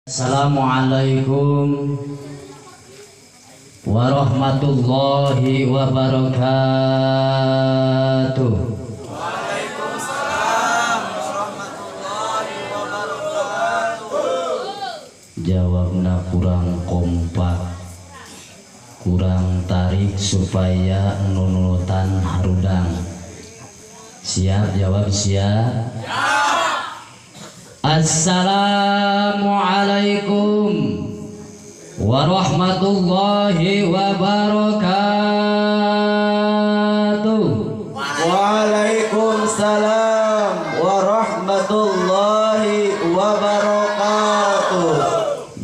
Assalamualaikum warahmatullahi wabarakatuh. Waalaikumsalam warahmatullahi wabarakatuh. Jawabna kurang kompak, kurang tarik supaya nunutan harudang. Siap jawab siap? Siap. Assalamualaikum warahmatullahi wabarakatuh. Waalaikumsalam warahmatullahi wabarakatuh.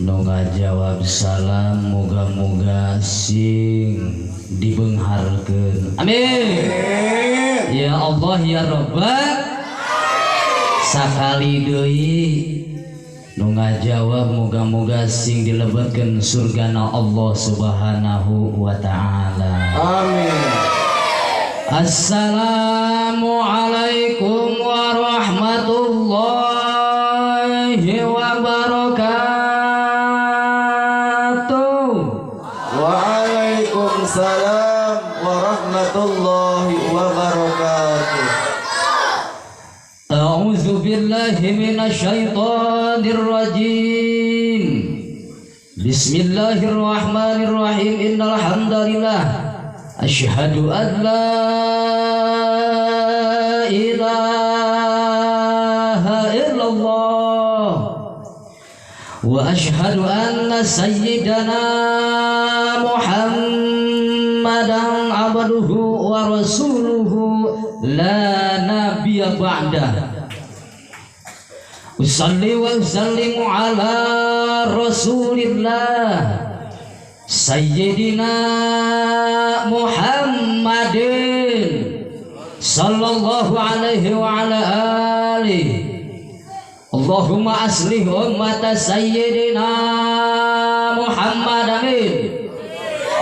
Nu ngajawab salam moga-moga sing dibeungharkeun. Amin. Ya Allah ya Rabbal. Sakali deui nu ngajawab moga-moga sing dilebetkeun surgana Allah Subhanahu wa taala. Amin. Assalamualaikum warahmatullahi wabarakatuh. Waalaikumsalam warahmatullahi wabarakatuh. A'udzu billahi minasyaitonir rajim. Bismillahirrahmanirrahim. Innal hamdalillah asyhadu an la ilaha illallah wa asyhadu anna sayyidana Muhammadan abduhu wa rasuluhu la nabiyya ba'dah. Usalli wa usallimu ala rasulillah sayyidina Muhammadin sallallahu alaihi wa ala alihi. Allahumma aslih ummata sayyidina Muhammad, amin.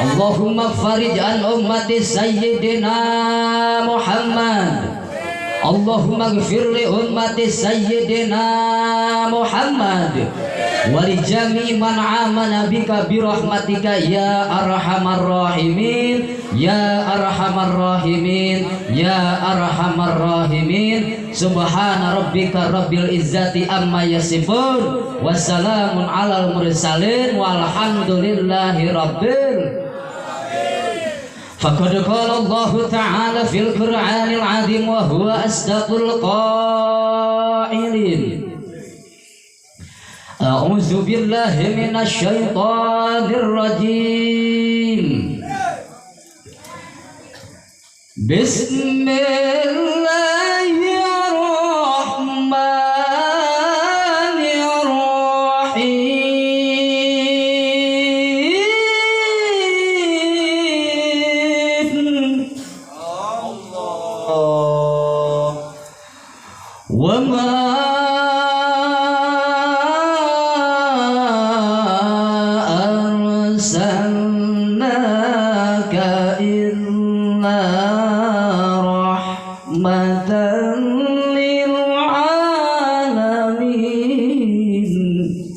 Allahumma farij an ummati sayyidina Muhammad. Allahumma gfir li ummati sayyidina Muhammad wa li jami man amana bika bi rahmatika ya arhamar rahimin, ya arhamar rahimin, ya arhamar rahimin. Subhana rabbika rabbil izzati amma yasifun wassalamun alal mursalin walhamdulillahi rabbil. Faqad qala Allah ta'ala fil Qur'anil 'azim wa huwa asdaqul qailin. A'udzu billahi minasy syaithanir rajim. Bismillahirrahmanirrahim. وما أرسلناك إلا رحمة للعالمين.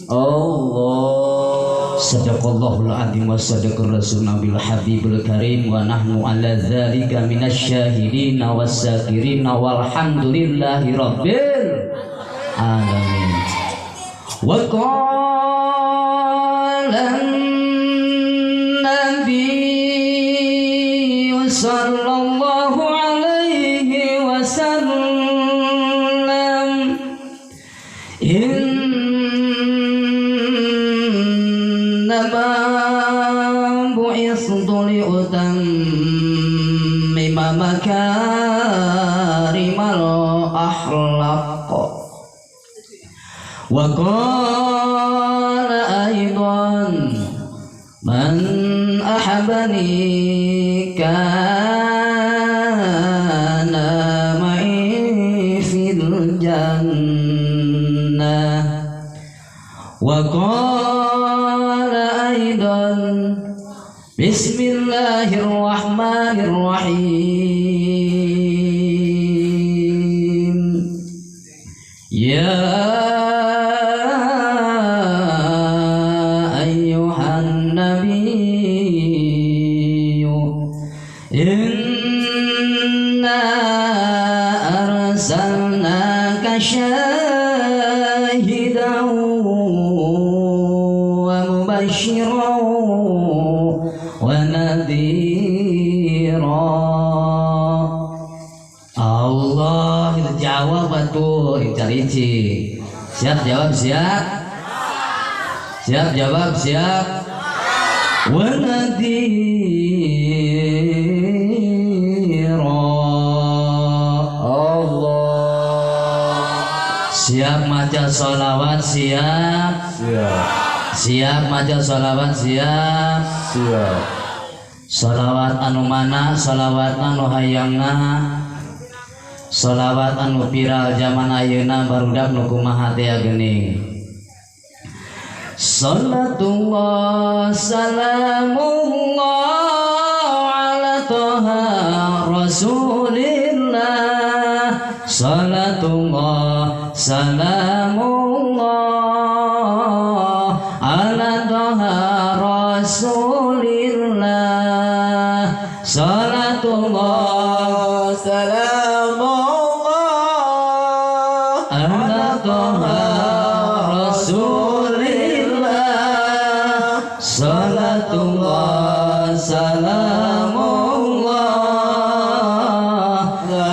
Allah. Sadaqallahul azim wa sadaqar rasul nabil habibul karim wa nahnu ala dzalika minasyahidin wassakirin walhamdulillahi rabbil alamin. Wa qala an-nabiy sallallahu alaihi wasallam, innama bu'ithtu liutammima makarimal akhlaq. Wa qala aidan man ahabbani kana ma'i fil jannah. Wa qala aidan bismillahirrahmanirrahim. Ya Inna arsalnaka syahidan wa mubasysyiran wa nadhira. Allah itu jawab atuh cari. Siap jawab siap. Siap jawab siap. Wa nadhira. Allah. Siap maca sholawat siap. Siap. Siap maca sholawat siap. Siap. Sholawat anu mana, sholawat anu hayangna, sholawat anu viral zaman ayeuna barudak nu kumaha teh geuning. Salatullah salamullah ala toha rasulillah. Salatullah salamullah ala toha rasulillah. Salatullah salamullah ala toha rasulillah. Salatullah salamullah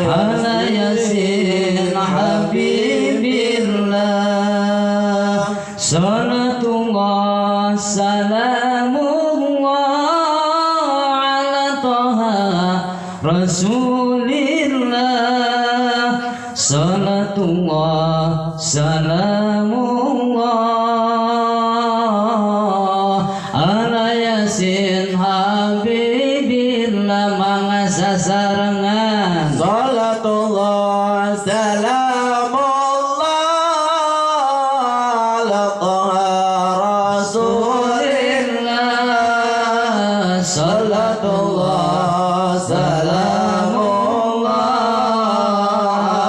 ala yasin habibillah. Salatullah salamullah ala toha rasulillah. Salatullah salamullah ala yasin habibillah. Mangasasarengan salatullah salamullah ala toha rasulillah. Salatullah salamullah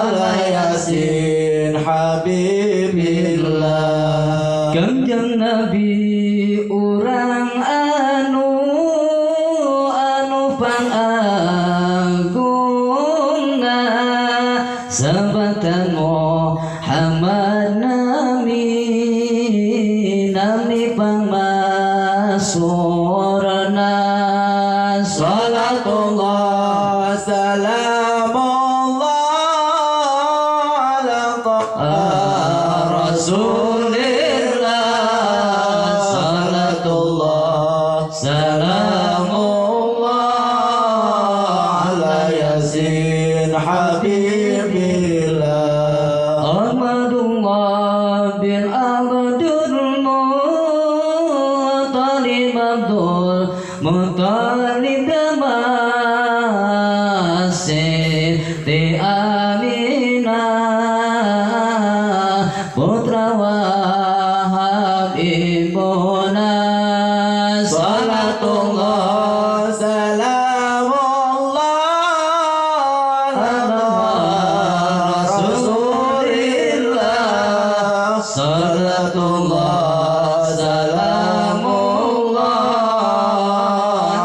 ala yasin habibillah. Kangjeng Nabi urang anu anu pangagungna sabatan Muhammad nami nami pangmasurna. Salatullah salamullah ala toha rasulillah. Salatullah salamullah ala yasin habibillah. Ahmadullah bin Abdul Muttalib Abdul Muttalib Siti Aminah putra Wahab ibuna. Salatullah salamullah ala rasulillah. Salatullah salamullah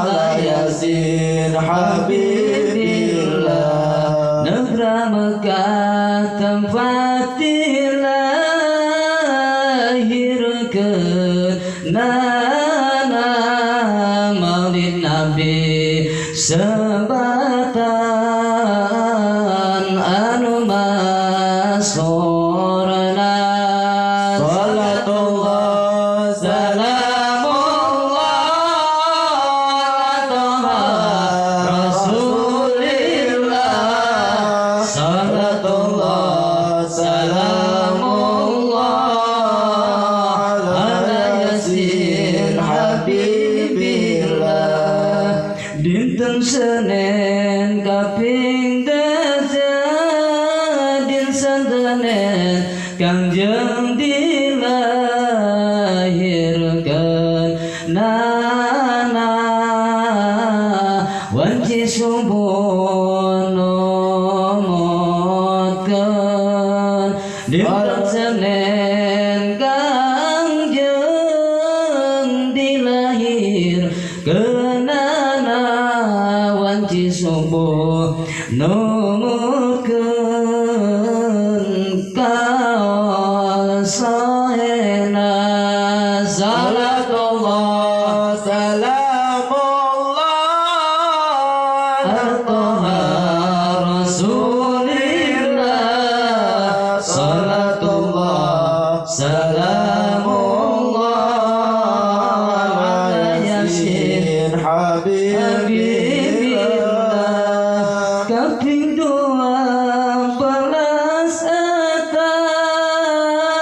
ala yasin habibillah. Negara Mekah tempat dilahirkan nana Maulid Nabi sebatan anu masorna. Salatullah salamullah ala toha rasulillah. Salatullah salamullah ala yasin habibillah. Dinten Senin kaping dasa dinten Senin Kangjeng dilahirkan nana wanci subuh numutkeun. Dinten Senin Kangjeng dilahirkan nana wanci Numutkeun kaul sahena salatullah salamullah ala Toha Rasulillah salatullah salamullah ala Yasin Habibillah kaping 12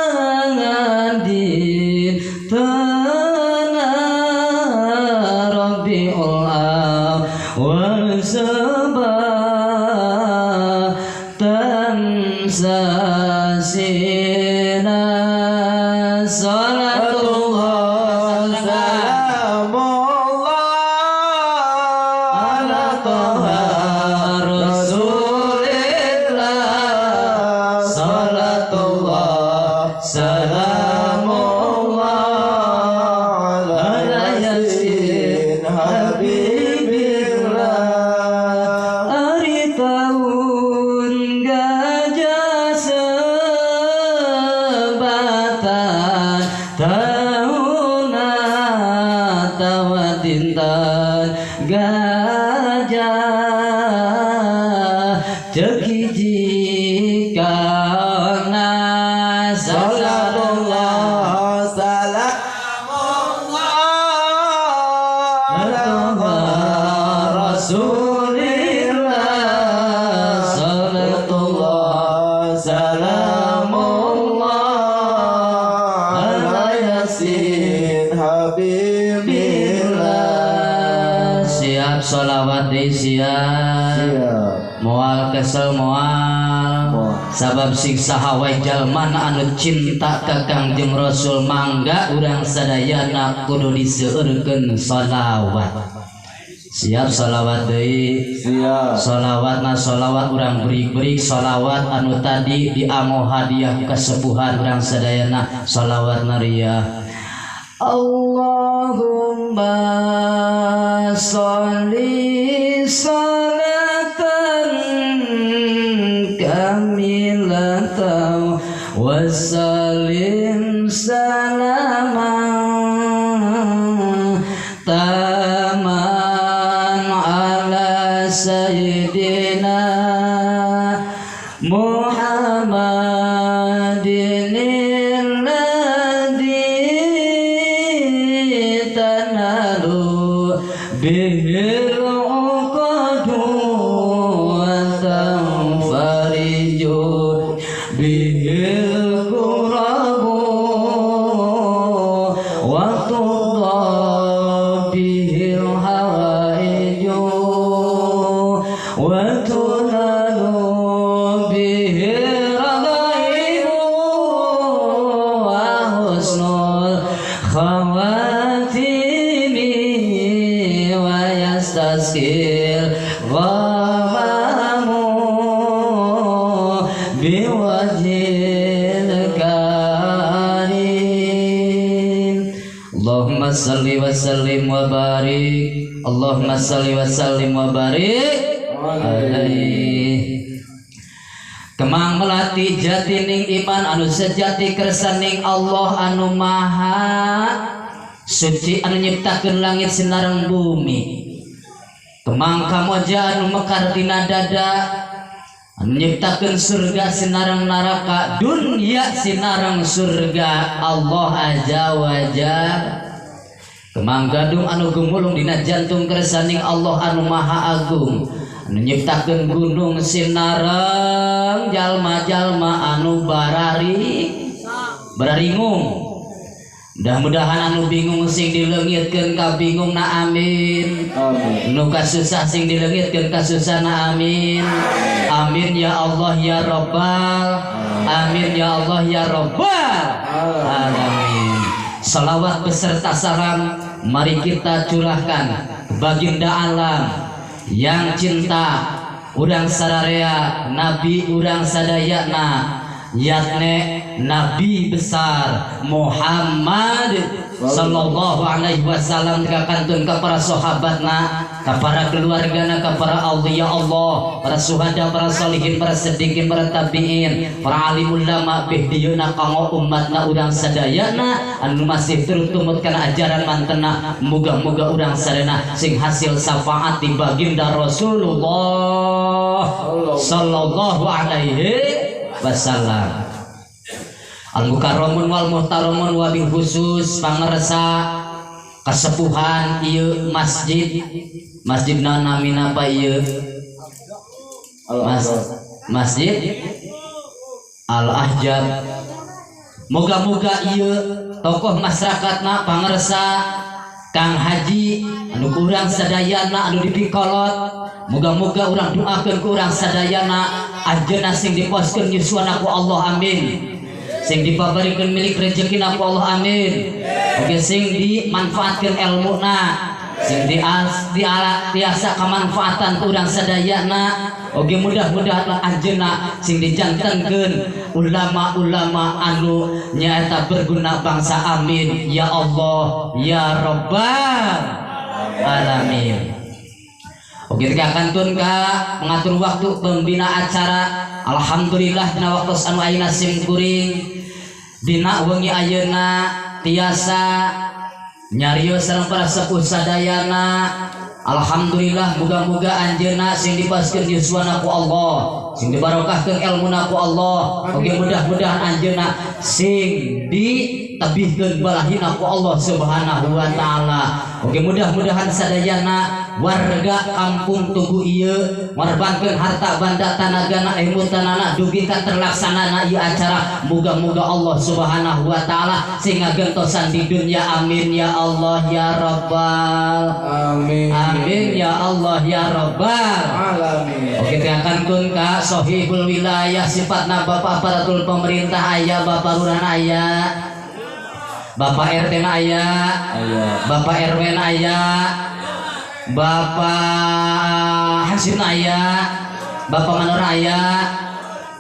etangan di tanah Rabiul Awal sebatan sasina salatullah salamullah ala Toha Rasulillah salatullah salamullah ala Yasin Habibillah ari taun gajah sebatan tauna tawa dinten gajah cek hiji kana salatullah salamullah ala Toha Rasulillah salatullah salamullah ala Yasin Habibillah. Siap sholawat deui siap. Siap. Moal kesel moal. Sabab siksa hawa jalmana anu cinta ka Kangjeng Rasul mangga urang sadayana kudu diseueurkeun sholawat. Siap sholawat deui. Siap. Sholawatna sholawat urang berik-berik sholawat anu tadi diango hadiah kesepuhan urang sadayana sholawat nariyah. Allahumma sholli sholatan kamilatan wa sallim salaman taman ala sayyidina Muhammadin alladzi tanalu bihil uqadu wa tanfariju bihil kurabu wa tuqda bihil hawaiju wa tunalu bihil ragaibu wa husnul khawatimi wa yastaskil ghamamu biwajhil karim. Allahumma salli wa sallim wa barik. Allahumma salli wa sallim wa barik alaihi. Kemang melati jatining iman anu sejati kersaning Allah anu maha suci anu nyiptakeun langit sinareng bumi. Kemang kamoja anu mekar dina dada anu nyiptakeun surga sinareng neraka, dunya sinareng surga Allah aja wajah. Kemang gadung anu gumulung dina jantung kersaning Allah anu maha agung anu nyiptakeun gunung sinareng jalma-jalma anu bararingung. Mudah-mudahan anu bingung sing dileungitkeun ka bingungna amin. Amin. Nu kasusah sing dileungitkeun kasusahna amin. Amin ya Allah ya Rabbal. Amin ya Allah ya Rabbal alamin. Salawat beserta salam mari kita curahkan baginda alam yang cinta urang sararea nabi urang sadayana yakni Nabi besar Muhammad sallallahu alaihi wasallam kakantun ka para sahabatna, ka para keluargana, ka para auliya Allah, para suhada, para solihin, para sedikin, para tabiin, para alim ulama beh dieuna kanggo umatna urang sadayana anu masih terus tumut kana ajaran mantena. Muga-muga urang sadayana sing hasil syafaat di baginda Rasulullah sallallahu alaihi wasallam. Al mukarramun wal muhtaramun wabil khusus pangersa kasepuhan ieu masjid, masjid namina apa ieu? Masjid Al Ahjab. Moga-moga ieu tokoh masyarakatna pangersa Kang Haji anu kurang sadayana anu dipikolot, moga-moga urang doakeun ku urang sadayana anjeunna sing diposkeun yuswana ku Allah, amin. Sing dipabarikeun milik rezekina ku Allah, amin. Oge sing dimanfaatkeun elmuna, sing tiasa kamanfaatan ku urang sadayana. Oge mudah-mudahan anjeunna sing dijantenkeun ulama-ulama anu nyaeta berguna bangsa, amin ya Allah ya Rabbal alamin. Oke, kita kantun ka mengatur waktu pembina acara. Alhamdulillah dina waktu anu ayeuna sim kuring dina wengi ayeuna tiasa nyarios sareng para sepuh sadayana. Alhamdulillah, muga-muga anjeunna sing dipaskeun yuswana ku Allah, sing dibarokahkeun elmuna ku Allah. Oge mudah-mudahan anjeunna sing ditebihkeun balahina ku Allah Subhanahu wa taala. Oge mudah-mudahan sadayana warga kampung Tugu ieu ngorbankeun harta banda tanagana ilmu tanana dugi ka terlaksanana ieu acara. Muga-muga Allah Subhanahu wa taala sing ngagentosan di dunya, amin ya Allah ya Rabbal amin. Amin ya Allah ya Rabbal alamin. Oke, teh kantun ka sohibul wilayah sifatna bapak aparatur pemerintah aya, bapak lurah aya, bapak RT na aya, bapak RW na aya, bapak Hasim na aya, bapak Manor aya.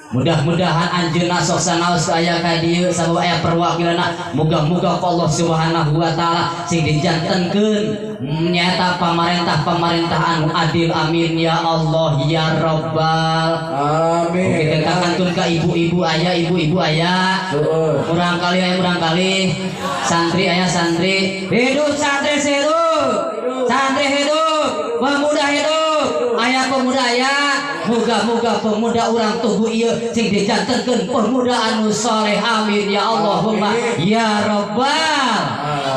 Mudah-mudahan anjeunna sok sanaos aya ka dieu sabab aya perwakilanna. Muga-muga Allah Subhanahu wa taala sing dijantenkeun nyata pamarentah-pamarentah anu adil, amin ya Allah ya Rabbal amin. Oke, kita kantun ka ibu-ibu aya, ibu-ibu aya, murang kali aya, murang kali santri aya, santri hidup, santri hidup, santri hidup, pemuda hidup, aya pemuda aya. Muga-muga pemuda urang Tugu ieu sing dijantenkeun pemuda anu soleh, amin ya Allahumma ya Rabbal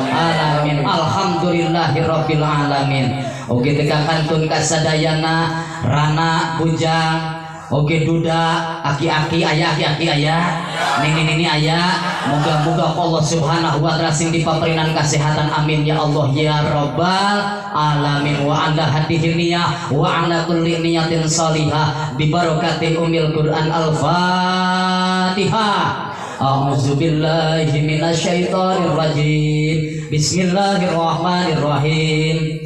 alamin. Alhamdulillahirabbil alamin. Oke, teh kantun ka sadayana rana bujang, oke duda, aki-aki aya, aki-aki aya, nini-nini aya. Moga-moga Allah Subhanahu wa taala sing dipaparinan kesehatan, amin ya Allah ya Rabbal alamin. Wa ala hadihi niyah wa ala kulli niyatin sholihah bi barakati umil Quran. Al-Fatihah. A'udzubillahi minasyaitonir rajim. Bismillahirrahmanirrahim.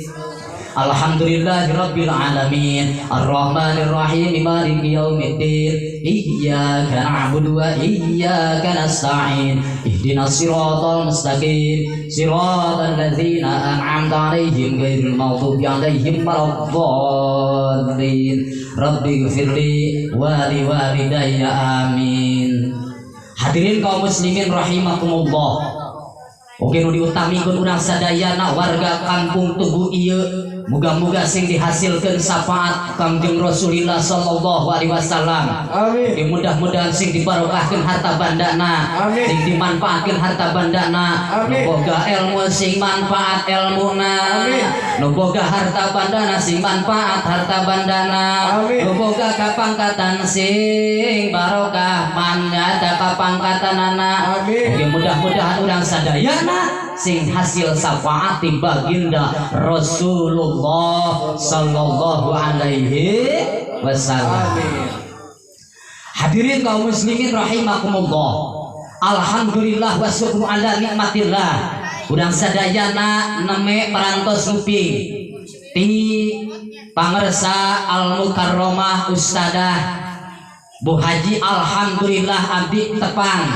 Alhamdulillahirabbil alamin arrahmanir rahim maliki yaumiddin iyyaka na'budu wa iyyaka nasta'in ihdinas siratal mustaqim siratal ladzina an'amta 'alaihim ghairil maghdubi 'alaihim waladdallin rabbighfirli wa liwalidayya amin. Hadirin kaum muslimin rahimakumullah. Oke, nu diutamikeun urang sadayana warga kampung Tugu ieu muga-muga sing dihasilkeun syafaat Kangjeng Rasulillah sallallahu alaihi wasallam. Amin. Oke, mudah-mudahan sing dibarokahkeun harta bandana, amin. Sing dimanfaatkeun harta bandana, amin. Nu boga ilmu sing manfaat elmuna, amin. Nu boga harta bandana sing manfaat harta bandana, amin. Nu boga kapangkatan sing barokah manyata kapangkatanana. Amin. Oke, mudah-mudahan urang sadayana sing hasil syafaat baginda Rasulullah sallallahu alaihi wasallam. Hadirin kaum muslimin rahimakumullah. Alhamdulillah wa syukru ala nikmatillah. Urang sadayana neme parantos nguping ti pangersa Al Mukarramah Ustadah Bu Haji alhamdulillah abdi tepang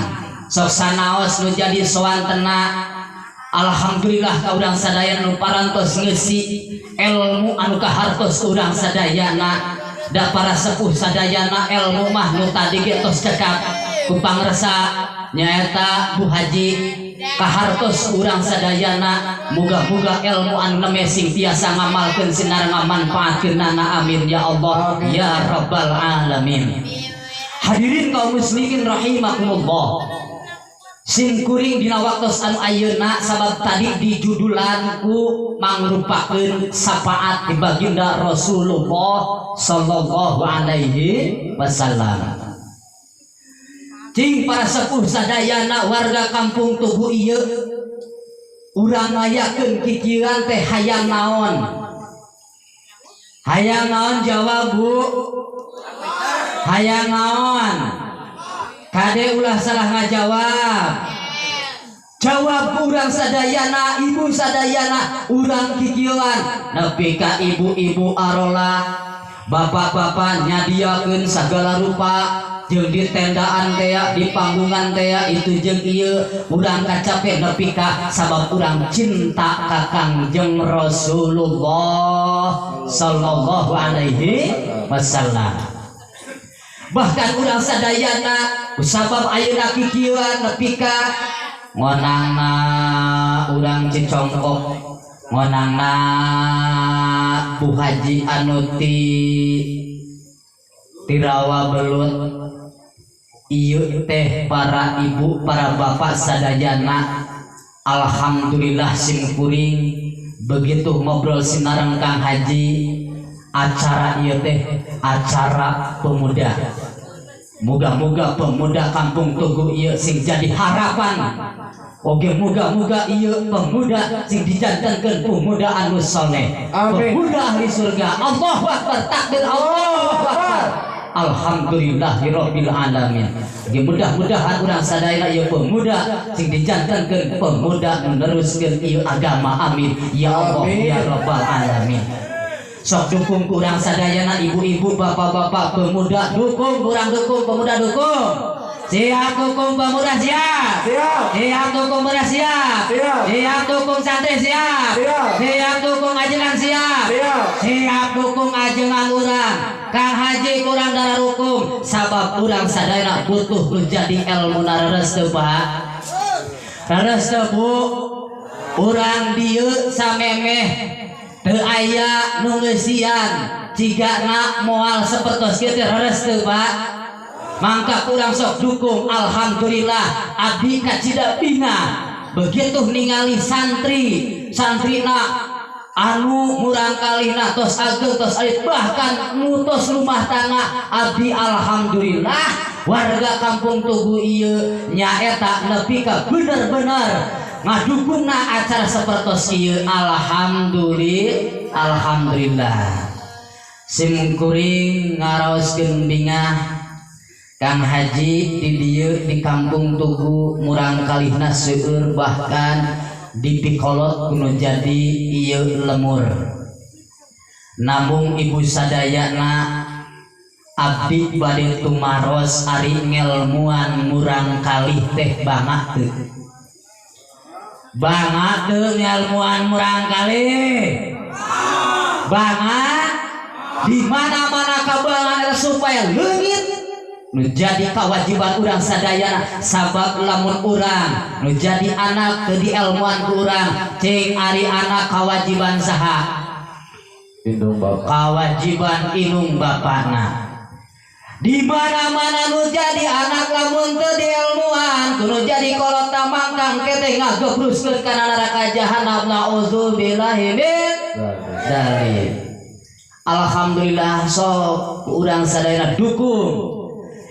sok sanaos nu jadi soantena. Alhamdulillah ka urang sadayana nu parantos ngeusi ilmu anu kahartos urang sadayana. Da para sepuh sadayana ilmu mah nu tadi ge tos cekap ku pangresa nyaeta Bu Haji kahartos urang sadayana. Muga-muga ilmu anu neme sing tiasa ngamalkeun sinar ngamanfaatkeunana, amin ya Allah ya rabbal alamin. Hadirin kaum muslimin rahimakumullah, sim kuring dina waktos anu ayeuna sabab tadi di judulanku mangrupakeun syafaat di baginda Rasulullah sallallahu alaihi wasallam. Cing para sepuh sadayana warga kampung Tugu ieu urang ngayakeun kikieuan teh hayang naon? Hayang naon jawab Bu? Hayang naon? Kade ulah salah ngajawab. Jawab urang sadayana, ibu sadayana, urang kikieuan nepi ka ibu-ibu arola, bapak-bapak nyadiakeun sagala rupa jeung di tendaan tea, di panggungan tea itu jeung ieu urang kacape nepi ka sabab urang cinta ka Kangjeng Rasulullah sallallahu alaihi wasallam. Bahkan urang sadayana sabab ayeuna kikieuan nepi ka ngonangna urang Cicongkok, ngonangna Bu Haji anu ti Tirawa Belut ieu teh para ibu para bapak sadayana. Alhamdulillah sim kuring begitu ngobrol sinareng Kang Haji, acara ieu teh acara pemuda. Muga-muga pemuda kampung Tugu ieu sing jadi harapan. Oge muga-muga ieu pemuda sing dijantenkeun pemuda anu soleh, pemuda ahli surga. Allahu akbar, takbir, Allahu akbar. Alhamdulillahirabbil alamin. Ge mudah-mudahan urang sadayana ieu pemuda sing dijantenkeun pemuda meneruskeun ieu agama. Amin ya Allah ya rabbal alamin. Sok dukung kurang sadayana ibu-ibu bapak-bapak pemuda dukung, kurang dukung pemuda dukung. Siap dukung pemuda siap. Siap. Siap dukung pemuda siap. Siap. Siap dukung santri siap. Siap. Siap dukung ajengan siap. Siap. Siap dukung ajengan urang. Kang Haji kurang darah hukum sabab urang sadayana butuh menjadi ilmu nareres teu Pak. Leres teu Bu. Urang dieu samemeh teu aya nu ngeusian jigana moal sapertos kieu teh leres teu Pak. Mangka kurang sok dukung. Alhamdulillah abdi kacida bina begitu ningali santri santrina anu murang kalihna tos ageng tos alit bahkan mutos rumah tangga abdi alhamdulillah warga kampung Tugu ieu nyaeta nepi ka bener-bener ngadukungna acara sapertos ieu. Alhamdulillah, alhamdulillah. Sim kuring ngaraoskeun bingah Kang Haji di dieu di kampung Tugu murang kalihna seueur bahkan dipikolot kuno jadi ieu lemur. Namung ibu sadayana abdi bade tumaros ari ngelmuan murang kalih teh bangga teu. Bangga teu ngelmuan murang kalih. Bangga di mana-mana kabangan supaya leungit nu jadi kewajiban urang sadayana sabab lamun urang nu jadi anak teu dielmuan ku urang cing ari anak kewajiban saha? Indung bapak. Kewajiban indung bapana. Di mana-mana nu jadi anak lamun teu dielmuan kudu jadi kolot mangkang keteh ngagebruskeun kana neraka jahanam. Nauzubillahi min dzalik. Alhamdulillah sok urang sadayana dukung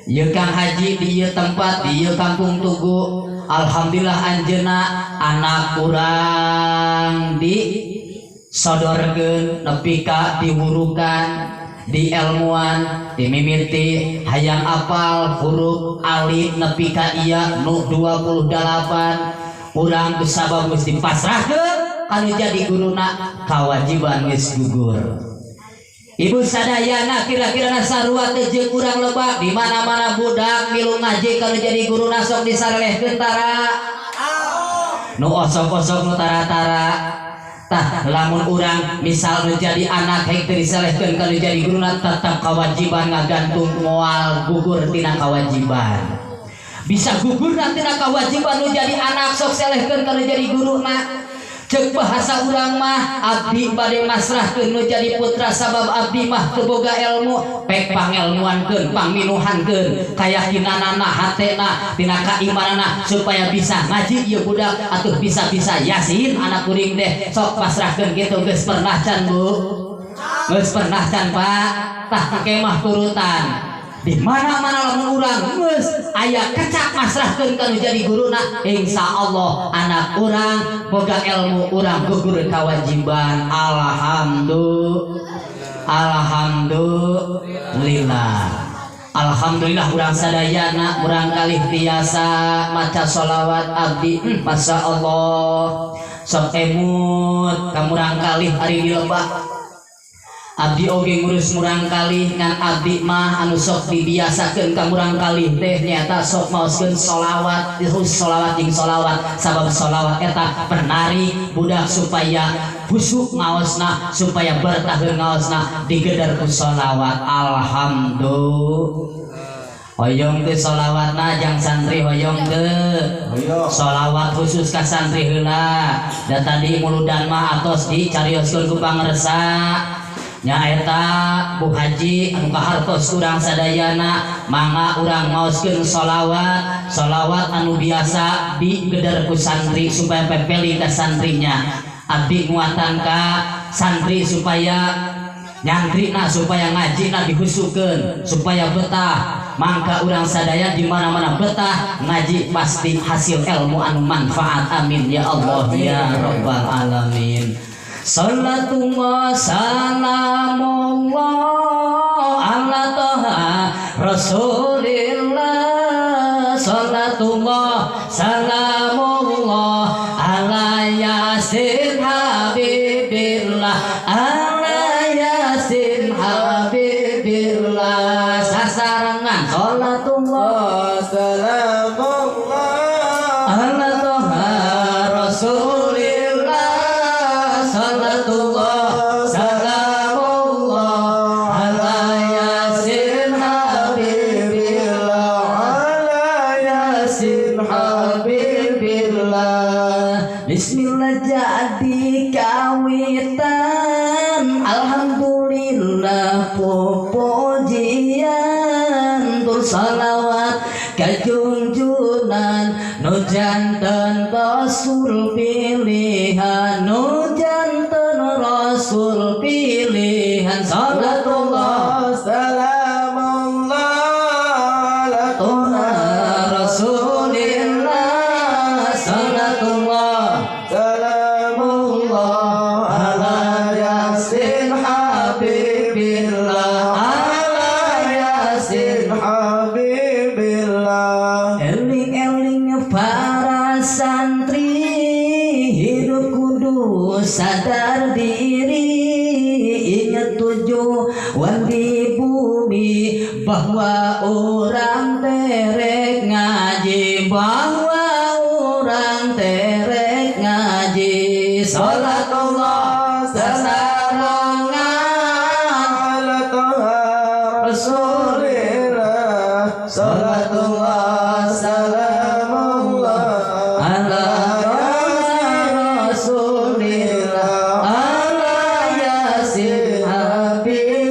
ieu Kang Haji di ieu tempat di ieu kampung Tugu. Alhamdulillah anjeunna anak urang di sodorkeun nepi ka diwurukan di ilmuan dimimiti hayang apal huruf alif nepi ka iya nu 28 urang sabab geus dipasrahkeun kanu jadi guruna kawajiban geus gugur. Ibu sadayana kira-kira sarua teu jeung urang lebak di mana-mana budak milu ngaji kalau jadi guru nasok disarelehkeun tara nu osok-osok nu tara-tara. Tah lamun urang misal nu jadi anak hek teu diselehkeun kalau jadi guruna tetap kewajiban ngagantung moal gugur tina kewajiban. Bisa gugur tina kewajiban nu jadi anak sok selehkeun kalau jadi guruna. Cek bahasa urang mah abdi bade masrahkeun nu jadi putra sabab abdi mah teu boga ilmu pek pangelmuankeun pangminuhankeun kayakinanana hatena tina kaimanana supaya bisa ngaji ieu budak atuh bisa-bisa yasin anak kuring deh sok pasrahkeun kitu geus pernah can Bu, geus pernah can Pak. Tah kemah turutan di mana-mana lamun urang geus aya kecak masrahkeun ka nu jadi guruna insyaallah anak urang boga ilmu urang gugur kewajiban. Alhamdulillah, alhamdulillah, alhamdulillah urang sadayana urang kalih tiasa maca sholawat abdi masya Allah sok emut ka murang kalih ari di lebak. Abdi oge ngurus murang kalih ngan abdi mah anu sok dibiasakeun ka murang kalih teh nyaeta sok maoskeun sholawat terus sholawat jeung sholawat sabab sholawat eta penari budak supaya husuk ngaosna supaya bertahan ngaosna digeder ku sholawat. Alhamdulillah. Hoyong teh sholawatna jang santri hoyong teu sholawat khusus ka santri heula da tadi muludan mah atos dicarioskeun ku pangersa nyaeta Bu Haji anu kahartos urang sadayana mangga urang maoskeun sholawat sholawat anu biasa digeder ku santri supaya pepeli ka santrinya. Abdi nguatan ka santri supaya nyantrina supaya ngajina dihusukeun supaya betah mangka urang sadaya di mana-mana betah ngaji pasti hasil ilmu anu manfaat. Amin ya Allah ya rabbal alamin. Salatullah salamullah ala toha rasulillah. Salatullah salamullah ala yasin habibillah ala yasin habibillah. Sasarengan salatullah salamullah ala toha rasulillah. Salatullah salamullah ala yasin habibillah ala yasin habibillah. Bismillah jadi kawitan alhamdulillah pujian tur salawat kajunjunan nu janten rasul pilihan nu janten rasul pilihan. Salatullah salamullah ala toha rasulillah. Salatullah salamullah ala yasin habibillah ala yasin habibillah. Eling-eling para santri hidup kudu sadar diri ingat tujuan di bumi bahwa orang terek ngaji bahwa orang terek ngaji. Salatullah sasarengan ala toha rasulillah. Salatullah salamullah ala rasulillah ala yasin habibillah.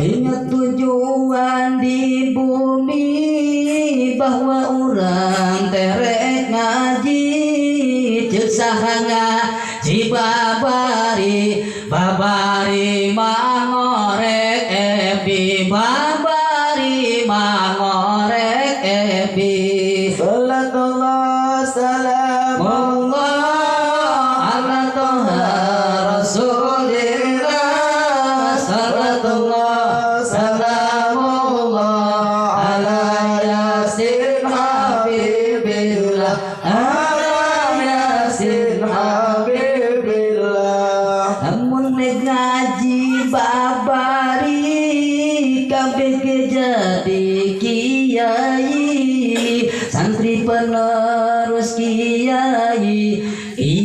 Ingat tujuan di bumi bahwa orang terek ngaji ceuk saha ngaji babari babari mangorek ebi babari mangorek ebi. Salatullah salamullah ala toha rasulillah. Salatullah salamullah ala yasin habibillah ala yasin habibillah. Lamun ngaji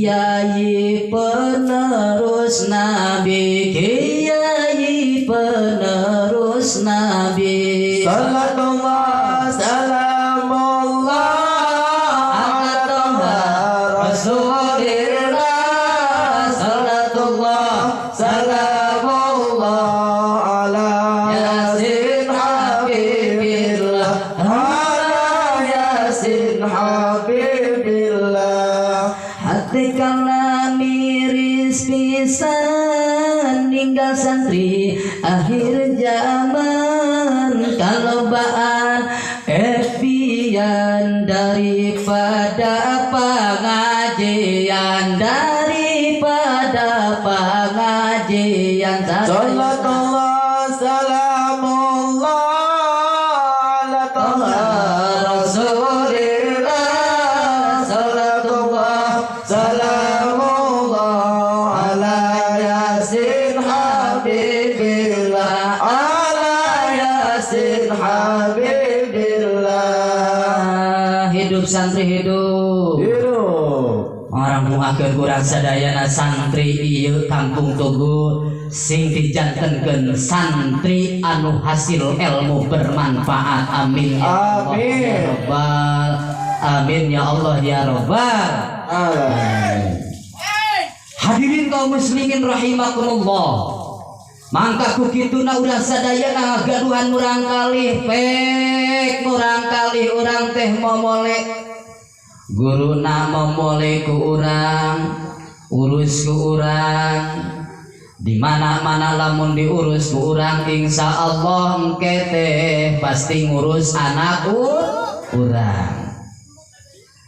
Kiai penerus Nabi, Kiai penerus Nabi. Salatullah salamullah ala Toha Rasulillah. Salatullah salamullah ala Yasin Habibillah, ala Yasin Habibillah. Hati kala miris pisan ninggal santri akhir zaman, kalobaan epian daripada pengajian, daripada pengajian. Salatullah salamullah ala Toha Rasulillah. Salatullah salamullah ala Yasin Habibillah, ala Yasin Habibillah. Hidup santri hidup. Hidup. Orang bungakeun kurang sadayana santri ieu kampung Tugu sing dijantenkeun santri anu hasil ilmu bermanfaat. Amin ya Allah Amin. ya Rabbal. Amin ya Allah ya Rabbal. Alamin. Hadirin kaum muslimin rahimakumullah. Mangka ku kituna urang sadayana ngagaduhan murang kalih pek murang kalih urang teh momole. Guruna momole ku urang, urus ku urang. Di mana-mana lamun diurus ku urang insya Allah engke teh pasti ngurus anak urang.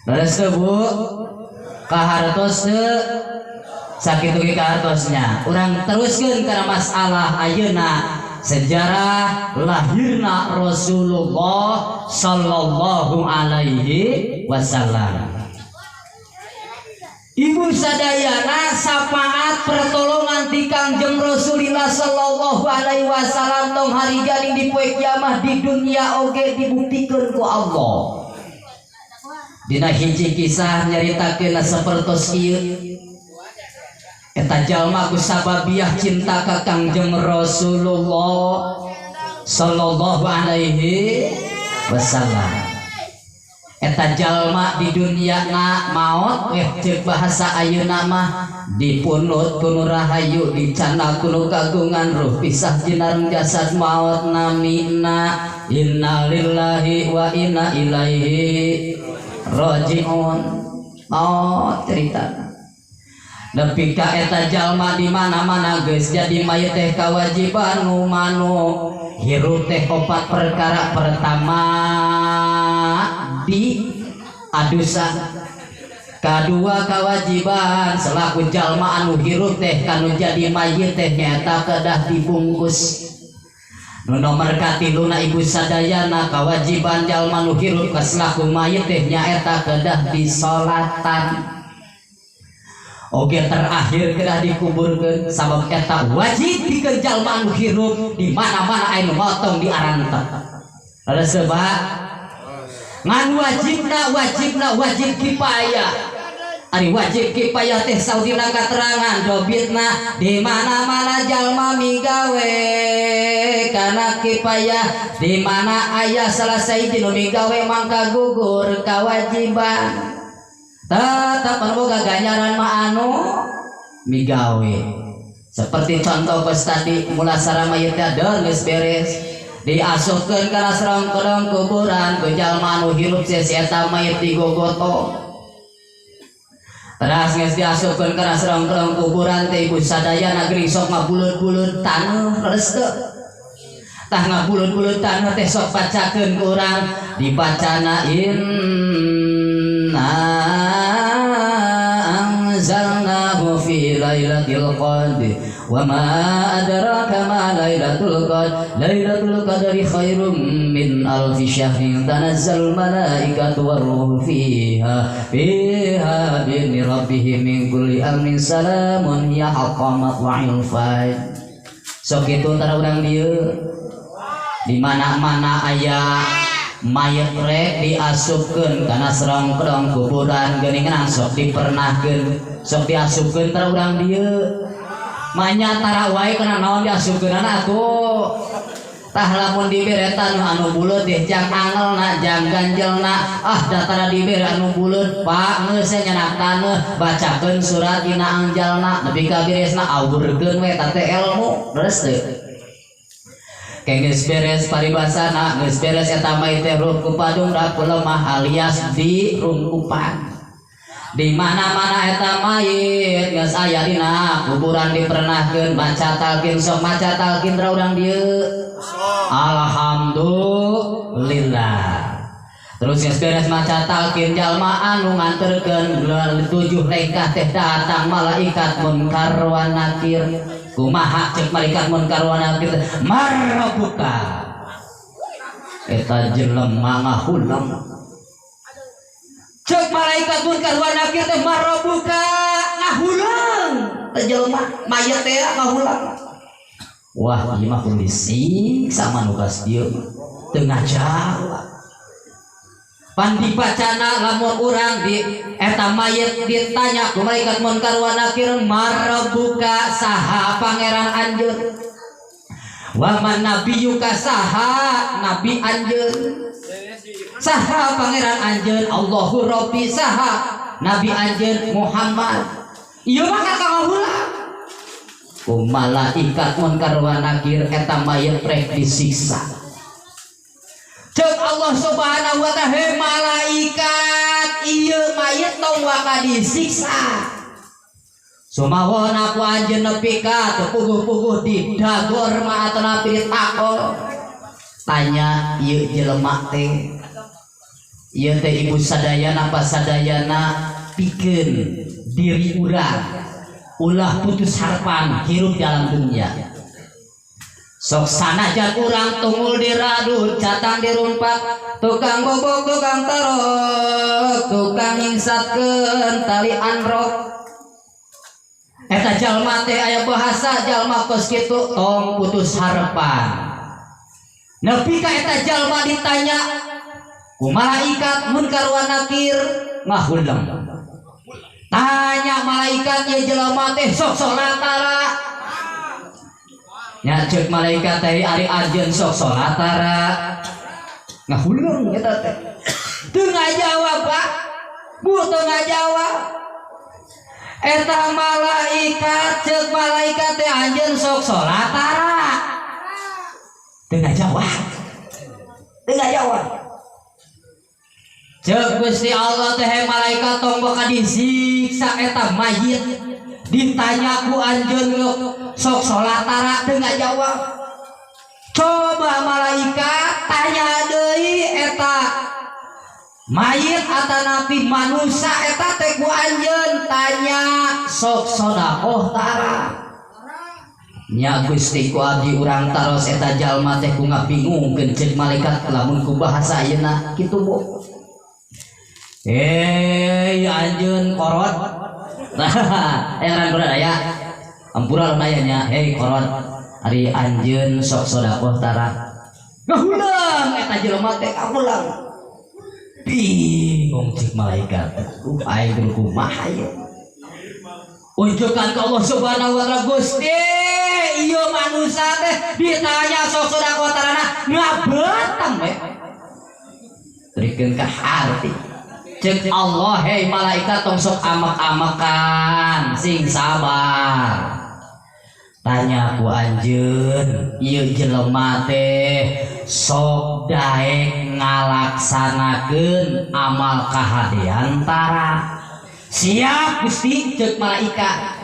Leres teu Bu? Kahartos teu? Sakitu ge kahartosnya. Urang teruskeun kana masalah ayeuna sejarah lahirna Rasulullah sallallahu alaihi wasallam. Ibu sadayana sapaat pertolongan ti Kangjeng Rasulillah sallallahu alaihi wasallam tong hari galing di poe kiamah di dunia oge dibuktikeun ku Allah. Dina hiji kisah nyaritakeun sapertos ieu. Eta jalma ku sababiah cinta ka Kangjeng Rasulullah sallallahu alaihi wasallam. Eta jalma di dunia na maot weh ceuk bahasa ayeuna mah dipunut ku nu rahayu dicanda ku nu kagungan ruh pisah jinareng jasad maot namina innalillahi wa inna ilaihi rajiun. Maot cerita nepi ka eta jalma di mana-mana geus jadi mayit teh kawajiban ngumanu hirup teh opat perkara. Pertama di adusan, kadua kewajiban selaku jalma anu hirup teh kanu jadi mayit teh nyaeta kedah dibungkus. Nu nomor katiluna ibu sadayana kewajiban jalma nu hirup ka selaku mayit teh nyaeta kedah disolatan. Oge terakhir kedah dikuburkeun sabab eta wajib pikeun jalma anu hirup di mana-mana aya nu motong di arantep. Leres sebab ngan wajibna wajibna wajib kifayah. Ari wajib kifayah teh saudina katerangan dobitna di mana-mana jalma migawe kana kifayah, di mana aya salah sahiji nu migawe mangka gugur kawajiban. Tetap anu boga ganjaran mah anu migawe. Seperti contoh kos tadi mulasara mayit teh geus beres diasupkeun kana serong-kerong kuburan ku jalma anu hirup si eta mayit digogoto. Teras geus diasupkeun kana serong-kerong kuburan teh ibu sadayana geuning sok ngabulud-bulud taneuh leres teu? Tah ngabulud-bulud taneuh teh sok bacakeun ku urang dibacana inna anzalnahu fi lailatul qadr wa ma adraka ma lailatul qadr lailatul qadri khairum min alfi syahrin tanazzalul malaikatu warruhu fiha fiha bi rabbihim min kulli amrin salamun hiya hatta matla'il fajr. Sok kitu tara urang dieu di mana-mana aya Mayat rek diasupkeun kana serong-kerong kuburan geuningan sok dipernahkeun sok diasupkeun tara urang dieu manya tara wae kana naon diasupkeunana atuh tah lamun dibere tanu anu buleut deh jang angelna jang ganjelna ah da tara dibere anu buleut pak geus nyanak taneuh bacakeun surat dina angjalna nepi ka beresna awurkeun we ta teh ilmu leres teu. Geus beres paribasana geus beres eta mah teh rungkup padung lemah alias dirungkupan. Di mana-mana eta mayit geus aya dina kuburan dipernahkeun maca talqin sok maca talqin ra urang dieu. Alhamdulillah. Terus geus beres maca talqin jalma anu nganterkeun 7 lengkah teh datang malaikat munkar wa nakir. Kumaha cek malaikat munkar wa nakir marbuka eta jelema ngahulam cek malaikat munkar wa nakir teh marbuka ngahulam teh jelema mayit teh ngahulam wah ieu mah kudu disiksa manugas dieu teu ngajawab pan dibacana lamun urang di eta mayit ditanya ku malaikat munkar wa nakir marbuka saha pangeran anjeun wa man nabiyuka saha nabi anjeun saha pangeran anjeun Allahu Rabbi saha nabi anjeun Muhammad ieu mah kahulang ku malaikat munkar wa nakir eta mayit rek disiksa. Cek Allah Subhanahu wa ta'ala he malaikat ieu mayit tong waka disiksa sumawon aku anjeun nepi ka teu puguh-puguh di dagor mah atanapi ditakol tanya ieu jelema teh ieu teh ibu sadayana apa sadayana pikeun diri urang ulah putus harapan hirup dalam dunia. Sok sanajan urang tungul diradun catang dirumpak tukang bobok tukang tarok tukang nyingsatkeun tali anrok eta jalma teh aya bahasa jalma kos kitu tong putus harapan nepi ka eta jalma ditanya ku malaikat munkar wa nakir ngahuleng tanya malaikat ieu jelema teh sok salat tara nya cek malaikat teh ari anjeun sok salat tara ngahuleng eta teh teu ngajawab Pak Bu teu ngajawab eta malaikat cek malaikat teh anjeun sok salat tara teu ngajawab teu ngajawab cek Gusti Allah teh malaikat tong bakal disiksa eta mayit ditanya ku anjeun sok salat tara teu ngajawab coba malaikat tanya deui eta mayit atanapi manusia eta teh ku anjeun tanya sok sedekah tara nya Gusti ku abdi urang taros eta jalma teh ku ngabingungkeun cek malaikat lamun ku bahasa ayeuna kitu Bu anjeun korot nah yang korot aya ampura aya nya hei korot ari anjeun sok sedekah tara ngahulang eta jelema teh kahulang bingung cek malaikat aing kudu kumaha ieu unjukkan ke Allah Subhanahu wa taala Gusti ieu manusia teh ditanya sok sedekah tarana ngabeteng we trikeun ka harti cek Allah hei malaikat tong sok amak-amakan sing sabar tanya ku anjeun ieu jelema teh sok daek ngalaksanakeun amal kahadean tara siap Gusti cek malaikat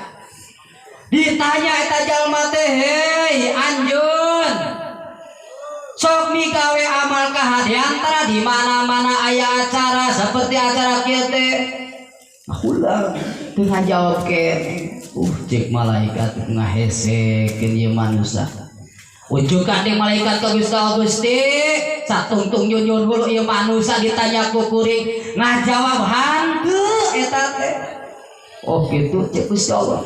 ditanya eta jalma teh hei anjeun sok migawe amal kahadean tara di mana-mana aya acara seperti acara kieu teh ulah teu ngajawab keneh cek malaikat ngahesekeun ieu manusia unjukkan deui malaikat ka Gusti Allah Gusti satungtung nyunyun hulu ieu manusia ditanya ku kuring ngajawab hanteu eta teh oh kitu cek Gusti Allah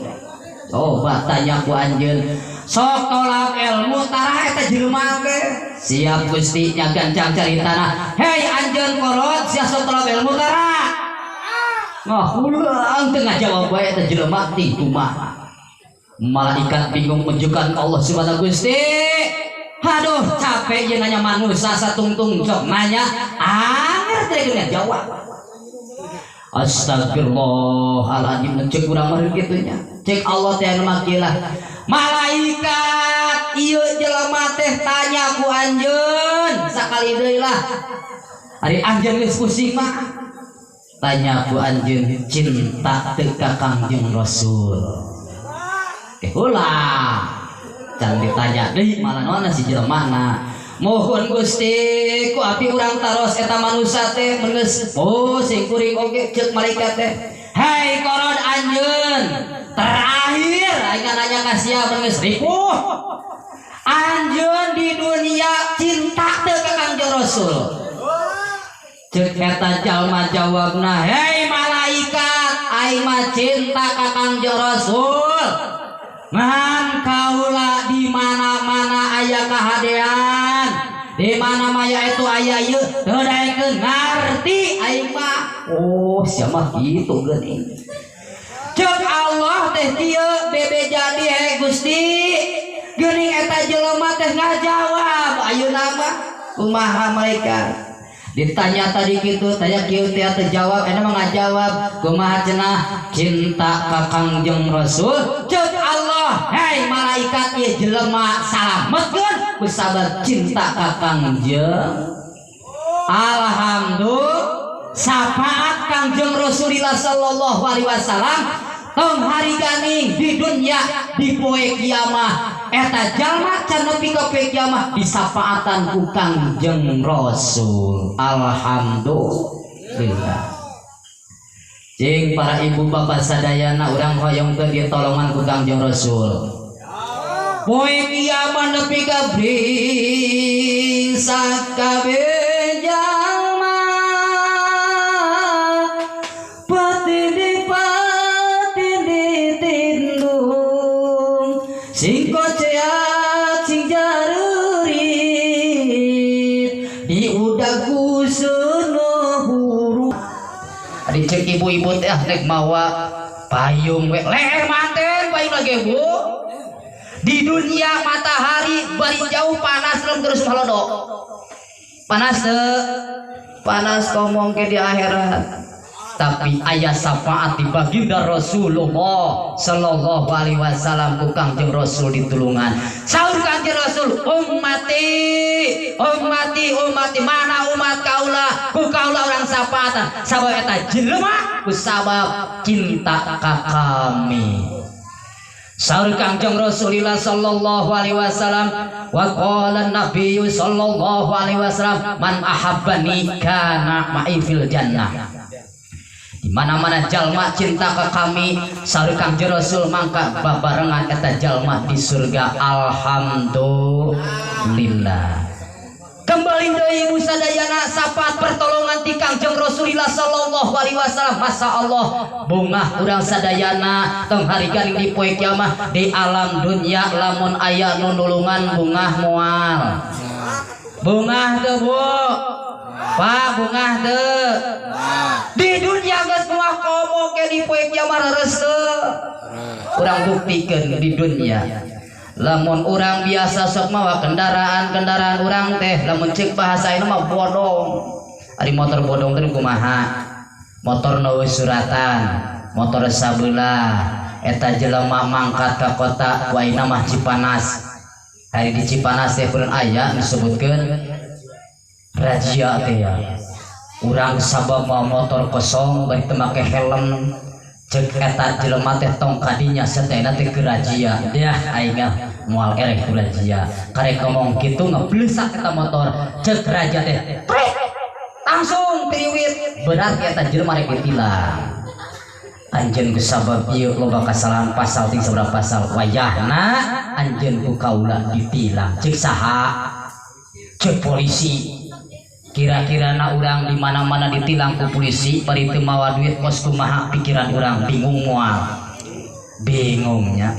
coba tanya ku anjeun Sok tolak ilmu tarah eta jelema teh. Siap Gusti nya gancang caritana. Hei anjeun kolot sia sok tolak ilmu tarah. Ngahulang teu ngajawab bae eta jelema ti kumaha. Malaikat bingung menunjukkan Allah Subhanahu Gusti. Aduh capek je nanya manusia satungtung sok nanya anger teh geus jawab. Astagfirullahaladzim cek urang mah kitu nya. Cek Allah teh anu makilah. Malaikat ieu jelema teh tanya ku anjeun sakali deui lah. Ari anjeun geus pusing mah. Tanya ku anjeun cinta teu ka Kangjeng Rasul. Ulah can ditanya deui malah naon si jelemana. Mohon Gusti ku api urang taros eta manusia teh mun geus pusing kuring oge ceuk malaikat teh. Hei koron anjeun terakhir aing nanya ka sia mun geus ripuh. Anjeun di dunia cinta teu ka Kangjeng Rasul. Ceuk eta jalma jawabna, hei malaikat aing mah cinta ka Kangjeng Rasul. Ngan kaula di mana-mana aya kahadean, di mana maya itu aya ieu teu daekeun ngarti aing mah. Oh, sia mah kitu geuning. Ceuk Allah teh kieu bebe jadi he Gusti. Geuning eta jelema teh ngajawab ayeuna mah kumaha malaikat. Ditanya tadi gitu, tanya kieu teh teu jawab, eta mah ngajawab kumaha cenah cinta ka Kangjeng Rasul. Ceuk Allah, hei malaikat ieu jelema salametkeun ku sabab cinta ka Kangjeng. Alhamdulillah syafaat Kangjeng Rasulillah sallallahu alaihi wasallam tong hari ganing di dunia di poe kiamah eta jalma can nepi ka poe kiamah disafaatan ku Kangjeng Rasul. Alhamdulillah. Cing para ibu bapak sadayana urang hoyong teu ditolongan ku Kangjeng Rasul. Poe kiamah nepi ka bring sakabeh jalma pati sing koceak sing jarurit di udaku sono huru. Ari cek ibu-ibu teh rek mawa payung we leher manten payung lagi bu. Di dunia matahari bari jauh panas lem terus malodok. Panas teu? Panas ngomong ke di akhirat. Tapi ayah syafaat di baginda Rasulullah sallallahu alaihi wasallam ku Kangjeng Rasul ditulungan. Saur Kangjeng Rasul, ummati, ummati, ummati, mana umat kaula? Ku kaula urang syafaatan. Sabab eta jelema ku sabab cinta ka kami. Saur Kangjeng Rasulillah sallallahu alaihi wasallam, wa qala an-nabiyyu sallallahu alaihi wasallam, man ahabbani kana ma'i fil jannah. Di mana-mana jalma cinta ke kami, saur Kangjeng Rasul mangka babarengan eta jalma di surga. Alhamdulillah. Kembali deui ibu sadayana syafaat pertolongan ti Kangjeng Rasulillah sallallahu alaihi wasallam. Masya Allah, bungah urang sadayana tong hari garing di poe kiamah di alam dunia lamun aya nu nulungan bungah moal. Bungah teu Bu? Pak bungah teu? Di dunia geus bungah komo ke di poe kiamah reres teu? Urang buktikeun di dunia. Lamun urang biasa sok mawa kendaraan-kendaraan urang teh lamun cek bahasa ieu mah bodong. Ari motor bodong teh kumaha? Motor nu suratan, motor sabelah, eta jelema mangkat ka kota ku ayeuna mah Cipanas. Hari di Cipanas teh pun aya disebutkeun razia teh ya. Urang sabab mawa motor kosong bari teu make helm. Cek eta jelema teh tong kadinya satena teh keur razia. Deah aing moal erek ku razia. Karek ngomong kitu ngeblesak eta motor. Cek raja teh prik langsung piriwit. Berarti eta jelema rek ditilang. Anjeun ku sabab ieu loba kasalahan pasal ting sabaraha pasal wayahna anjeun ku kaula ditilang. Cek saha? Cek polisi. Kira-kira na urang di mana-mana ditilang ku polisi bari teu mawa duit kos kumaha pikiran urang bingung moal. Bingungnya.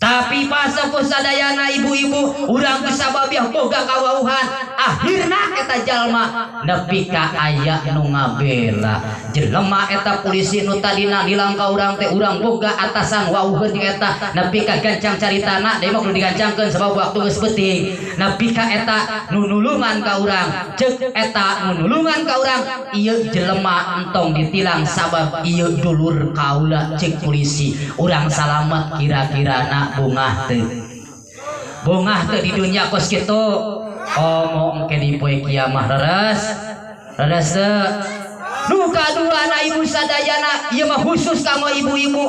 Tapi pasepuh sadayana ibu-ibu urang kusababiah boga kawauhan akhirna eta jalma nepi ka aya nu ngabela jelema eta polisi nu tadina nilang ka urang teh urang boga atasan wauheun jeung eta nepi ka gancang caritana deui mah kudu digancangkeun sebab waktu geus peuting nepi ka eta nu nulungan ka urang ceuk eta nu nulungan ka urang ieu jelema entong ditilang sabab ieu dulur kaula ceuk polisi urang salamet kira-kirana bungah teu bungah teu di dunia kos kitu omong ke di poe kiamah leres leres teu nu kaduana ibu sadayana ieu mah khusus kanggo ibu-ibu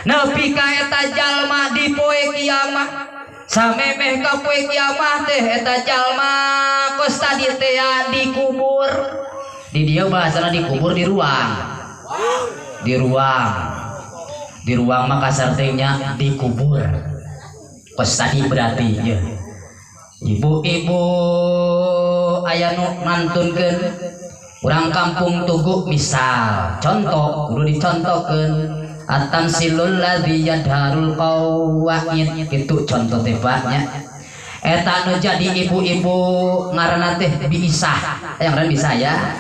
nepi ka eta jalma di poe kiamah samemeh ka poe kiamah teh eta jalma kos tadi teh dikubur di dieu bahasana dikubur di ruang di ruang di ruang mah kasar teh nya dikubur kos tadi berarti ya. Ibu-ibu aya nu ngantunkeun urang kampung Tugu misal contoh kudu dicontohkeun atamsilul ladzi yadharul qawaid kitu contoh teh Pak nya eta nu jadi ibu-ibu ngaranna teh Biisah yang ngaran bisa ya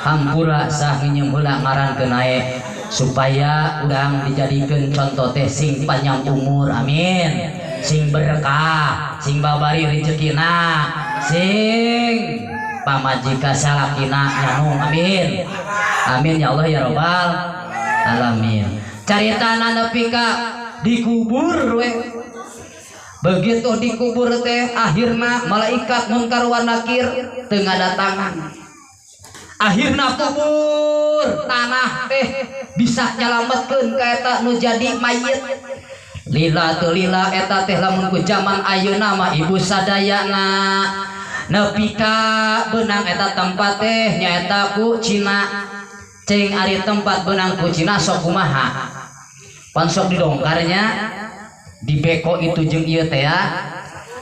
hampura sah nginyeum heula ngaran keun nae supaya urang dijadikeun contoh teh sing panjang umur amin sing berkah sing babari rezekina sing pamajika salakina nyanung amin amin ya Allah ya robbal alamin caritana nepi ka dikubur we begitu dikubur teh akhirna malaikat munkar wa nakir teu ngadatangan akhirna kubur tanah teh bisa nyalametkeun ka eta nu jadi mayit lila teu lila eta teh lamun ku zaman ayeuna mah ibu sadayana nepi ka beunang eta tempat teh nyaeta ku Cina cing ari tempat beunang ku Cina sok kumaha pan sok didongkarnya di beko itu jeung ieu teh ya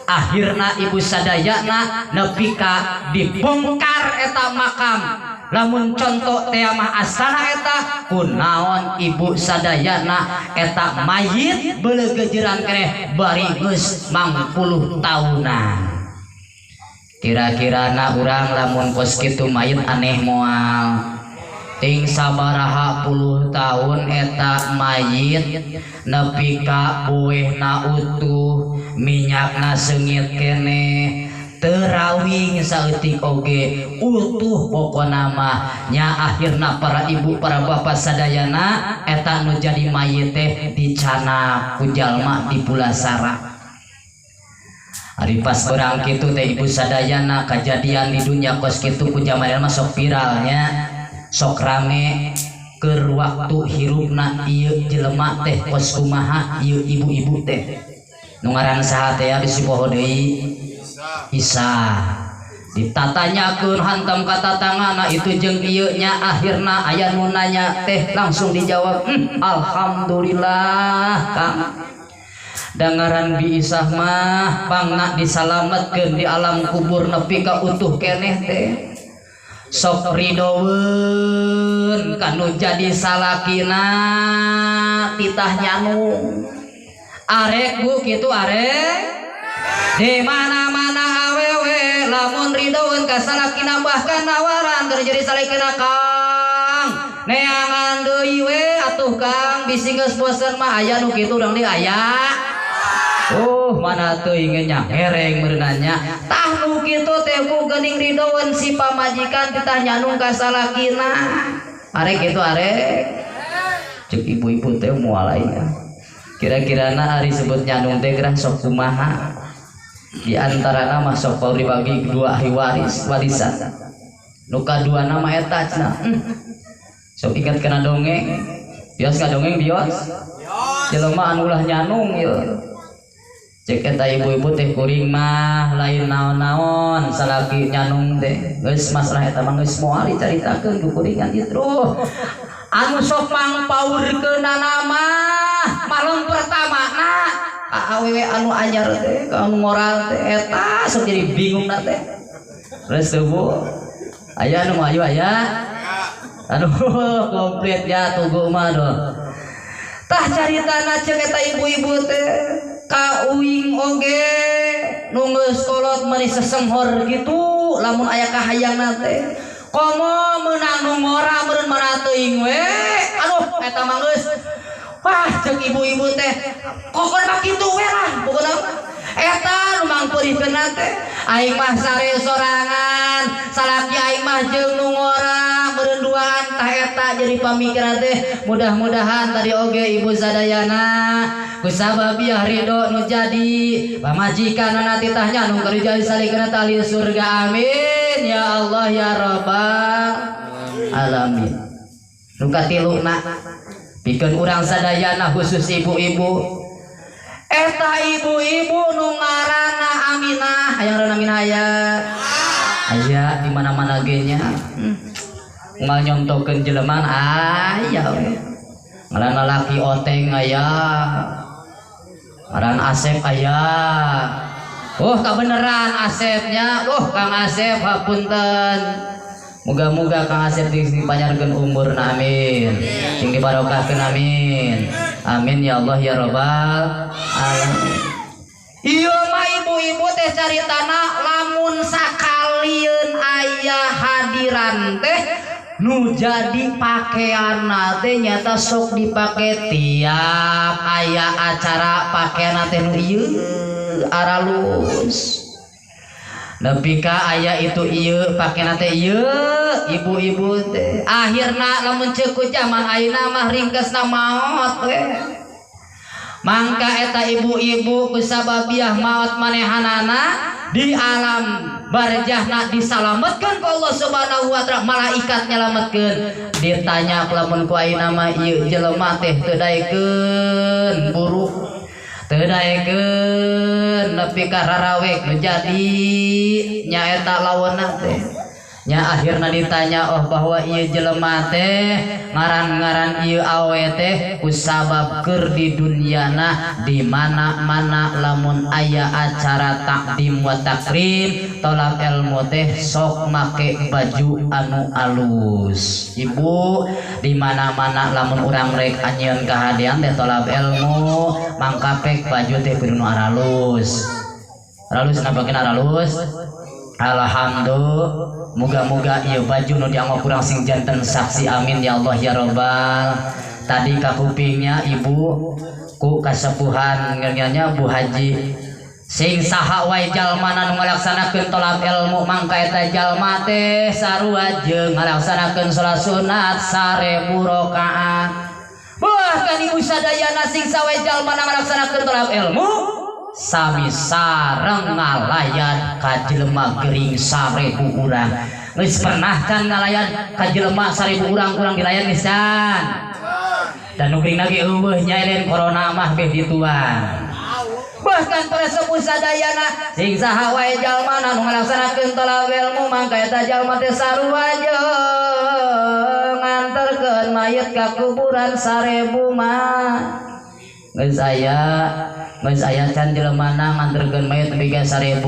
akhirna ibu sadayana nepi ka dibongkar eta makam lamun contoh teh mah asana eta kunaon ibu sadayana eta mayit beulegejeran keneh bari geus 60 tahunan kira-kira na urang lamun kos kitu mayit aneh moal ting sabaraha puluh tahun eta mayit nepi ka buehna utuh minyakna seungit keneh terawing saeutik oge utuh pokona mah nya akhirna para ibu para bapak sadayana eta nu jadi mayit teh dicana ku jalma di pulasara. Ari pas berang kitu teh ibu sadayana kajadian di dunia kos kitu ku jaman mah sok viralnya sok rame keur waktu hirupna ieu jelema teh kos kumaha ieu ibu-ibu teh nu ngaran saha teh ya bisi poho deui Isa ditatanyakeun hantam ka tatangana itu jeung ieu nya akhirna aya nu nanya teh langsung dijawab alhamdulillah Kang dangaran Bi Isah mah pangna disalametkeun di alam kubur nepi ka utuh keneh teh sok ridoweun kanu jadi salakina titah nyanung arek bu kitu arek di mana-mana awewe lamun ridoweun ka salakina bahkan nawaran keur jadi salakina Kang neangan deui we atuh Kang bisi geus bosen mah aya nu kitu urang deui aya oh mana teuing nya hereng meureunanya tah nu kitu teh bu geuning ridoweun si pamajikan titah nyanung ka salakina arek kitu arek ceuk ibu-ibu teh moal lain kira-kirana ari sebut nyanung teh gerah sok kumaha di antarana mah sok dibagi dua ahli waris warisan nu kadua nama eta cenah sok ingat kana dongeng bios ka dongeng bios jelema anu ulah nyanung ieu cek eta ibu-ibu teh kuring mah lain naon-naon salaki nyanung teh geus masalah eta mah geus moal dicaritakeun ku kuringan ieu terus anu sok mangpaurkeunana mah malam pertama na awewe anu anyar teh anu moral teh eta sok jadi bingung na teh geus teu Bu aya anu ayu aya aduh komplit ya tugu mah doh. Tah caritana ceuk eta ibu-ibu teh ka uing oge nu geus kolot meuni sesenghor kitu lamun aya kahayangna teh komo meunang nu ngora meureun mara teuing we. Aduh eta mah geus wah ceuk ibu-ibu teh kokon mah kitu we lah pokona eta nu mangpeurihkeun teh aing mah sare sorangan salaki aing mah jeung nu ngora meureun duaan. Tah eta jadi pamikiran teh mudah-mudahan tadi oge ibu sadayana kusababiah ridho nu jadi pamajikan nanti tahnya nu keur jadi salikeun tali surga. Amin ya Allah ya Rabbal alamin. Nu katiluna pikeun urang sadayana khusus ibu-ibu eta ibu-ibu nu ngaranna Aminah. Hayang ngaranna Aminah aya aya di mana-mana ge nya. Ngal nyontokeun jelema aya we. Ngaranna laki oteng aya, ngaran Asep aya. Oh kabeneran Asepnya. Oh Kang Asep hapunten. Muga-muga Kang Asep dipanjangkeun umurna amin. Sing dibarokahkeun amin. Amin ya Allah ya Rabbal alamin. Ieu mah ibu-ibu teh caritana lamun sakalieun aya hadiran teh nu jadi pakeanna teh nyata sok dipake tiap aya acara pakeanna teh nu ieu aralus. Nepi ka aya itu ieu pakena teh ieu ibu-ibu teh akhirna lamun ceuk ku jaman ayeuna mah ringkesna maot we. Mangka eta ibu-ibu kusababiah maot manehanana di alam barjahna disalametkeun ku Allah Subhanahu wa taala, malaikat nyalametkeun. Ditanya lamun ku ayeuna mah ieu jelema teh teu daekeun buruk, teu daekeun nepi ka rarawek nu jadi nyaeta lawonna teh. Nya akhirna ditanya oh bahwa ieu jelema teh ngaran-ngaran ieu awe teh kusabab keur di dunyana di mana-mana lamun aya acara takdim wa takrim tolak ilmu teh sok make baju anu alus. Ibu di mana-mana lamun urang rek anjeun kahadean teh tolak ilmu mangkapek baju teh kudu nu aralus. Aralus napa kena aralus? Alhamdulillah. Muga-muga ieu baju nu dianggo kurang sing janten saksi amin ya Allah ya Rabbal. Tadi ka kupingnya ibu ku kasepuhan ngernyanya Bu Haji sing saha wae jalma nu ngalaksanakeun tolak ilmu mangka eta jalma teh sarua jeung ngalaksanakeun salat sunat 1000 rakaat. Bahkan ibu sadayana sing saha wae jalma nu ngalaksanakeun tolak ilmu sami sareng ngalayan ka jelema gering 1000 urang. Geus pernah can ngalayan ka jelema 1000 urang kurang dilayan geus can. Dan nu gering lagi eueuh nya lain corona mah beh dituang. Bahkan para sepuh sadayana sing saha wae jalma nu ngalaksanakeun tolak ilmu mangka eta jalma teh sarua jeung nganterkeun mayit ka kuburan 1000 mah. Geus aya can jelema nganterkeun mayit nepi ka 1000.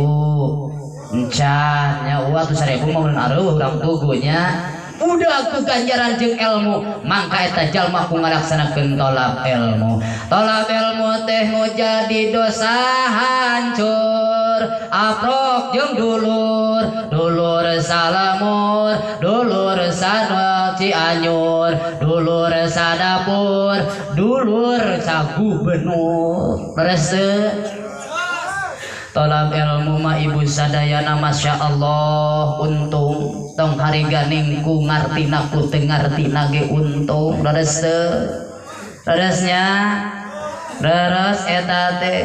Encan nya uang tuh 1000 mah mun areuh urang tugu nya. Udah ku ganjaran jeung ilmu mangka eta jalma ku ngalaksanakeun tolak ilmu. Tolak ilmu teh nu jadi dosa hancur aprok jeung dulur, dulur salamur, dulur sanwa Cianjur, dulur sadapur, dulur sagubernur. Rese tolak ilmu mah ibu sadayana masya Allah untung tong hariganing ku ngartina ku teu ngartina ge untung. Leres teu? Leresnya leres eta teh.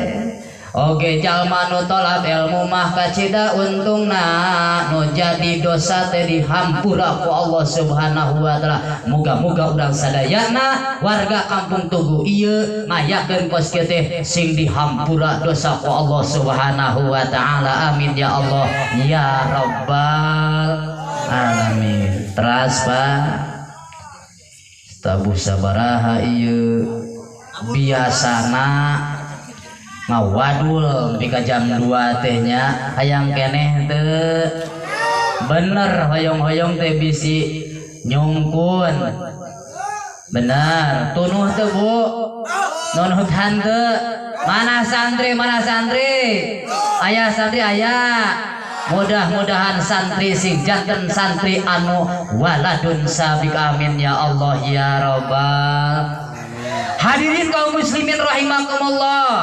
Oge jalma nu tolak ilmu mah kacida untungna nu jadi dosa teh dihampura ku Allah Subhanahu wa taala. Muga-muga urang sadayana warga kampung Tugu ieu ngayakeun kos kieu teh sing dihampura dosa ku Allah Subhanahu wa taala. Amin ya Allah ya Rabbal alamin. Teras Pak tabuh sabaraha ieu biasana ngawadul nepi ka jam 2 teh nya hayang keneh teu bener hoyong-hoyong teh bisi nyungkun bener tunuh teu Bu Nunut henteu? Mana santri, mana santri? Ayah santri ayah. Mudah-mudahan santri sing janten santri anu waladun sabik, amin ya Allah ya robbal. Hadirin kaum muslimin rahimakumullah,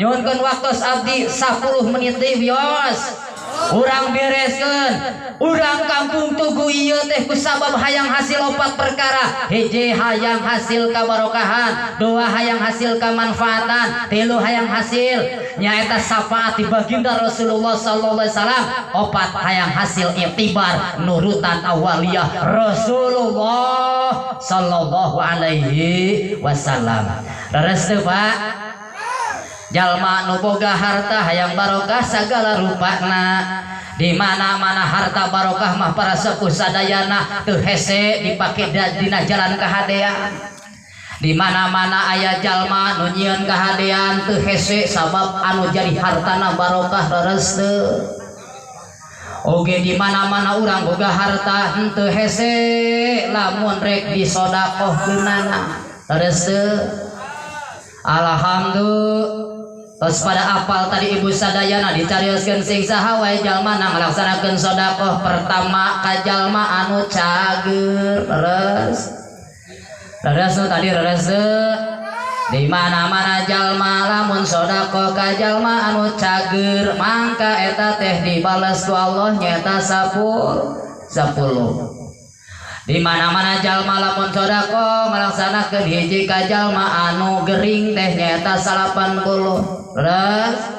nyuhunkeun waktos abdi 10 menit deui wios. Urang bereskeun. Urang kampung Tugu ieu teh kusabab hayang hasil opat perkara. Hiji hayang hasil kabarokahan, dua hayang hasil kamanfaatan, tilu hayang hasil nyaeta syafaat di baginda Rasulullah sallallahu alaihi wasallam, opat hayang hasil i'tibar nurutan awaliyah Rasulullah sallallahu alaihi wasallam. Leres teu Pak? Jalma nu boga harta hayang barokah sagala rupana. Di mana-mana harta barokah mah para sepuh sadayana teu hese dipake dina jalan kahadean. Di mana-mana aya jalma nu nyieun kahadean teu hese sabab anu jadi hartana barokah leres teu. Oge di mana-mana urang boga harta henteu hese lamun rek disodakohkeunana leres teu. Alhamdulillah. Terus pada apal tadi ibu sadayana dicarioskeun sing saha wae jalma na ngalaksanakeun sedekah pertama ka jalma anu cager leres. Leres nu tadi leres teu. Di mana-mana jalma lamun sedekah ka jalma anu cager mangka eta teh dibales ku Allah nyaeta 10. Di mana-mana jalma lamun sedekah ngalaksanakeun hiji ka jalma anu gering teh nyaeta 80. Terus